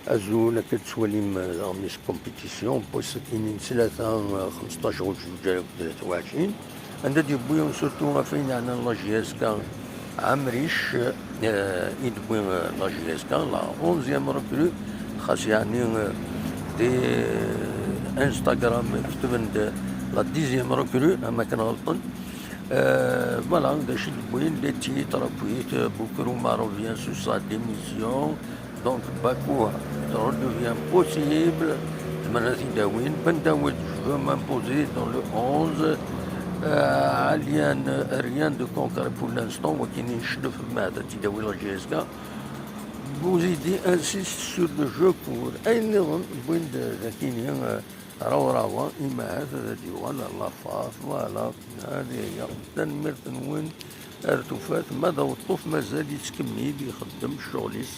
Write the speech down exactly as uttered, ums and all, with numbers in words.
Azul, akka tettwalim daɣ mis compétition n wass-agi n tlata xemseṭṭac ɣer ǧuǧ alaf u tlata u ɛecrin, anda d-yewwi surtout ɣef ayen yeɛnan la J S K Ɛemric, eh, i d-tewwi, eh, la J S K, la onzième recrue, xas yeɛni, eh, di, eh, Instagram ketben-d la dixième recrue, am akken ɣelṭen. Euh, voilà, d acu i d-wwin, les titres, puis, euh, Boukrou revient sur sa démission. Donc, Bakou redevient possible. Tmenna tidawin. Ben Daoud, je veux m'imposer dans le onze. Euh, Alian, rien de concret pour l'instant. Wakin icdef ma d tidawin la J S K. Bouzidi insiste sur le jeu court. Ayen nniḍen, wwin-d, euh, dakini, euh, Rawrawa, imahat ad d-yuɣal ɣer lafaṛ, voilà, hadi ya. Tanemmirt-nwen, ar tufat, ma d aweṭṭuf mazal yettkemmil ixeddem ccɣel-is.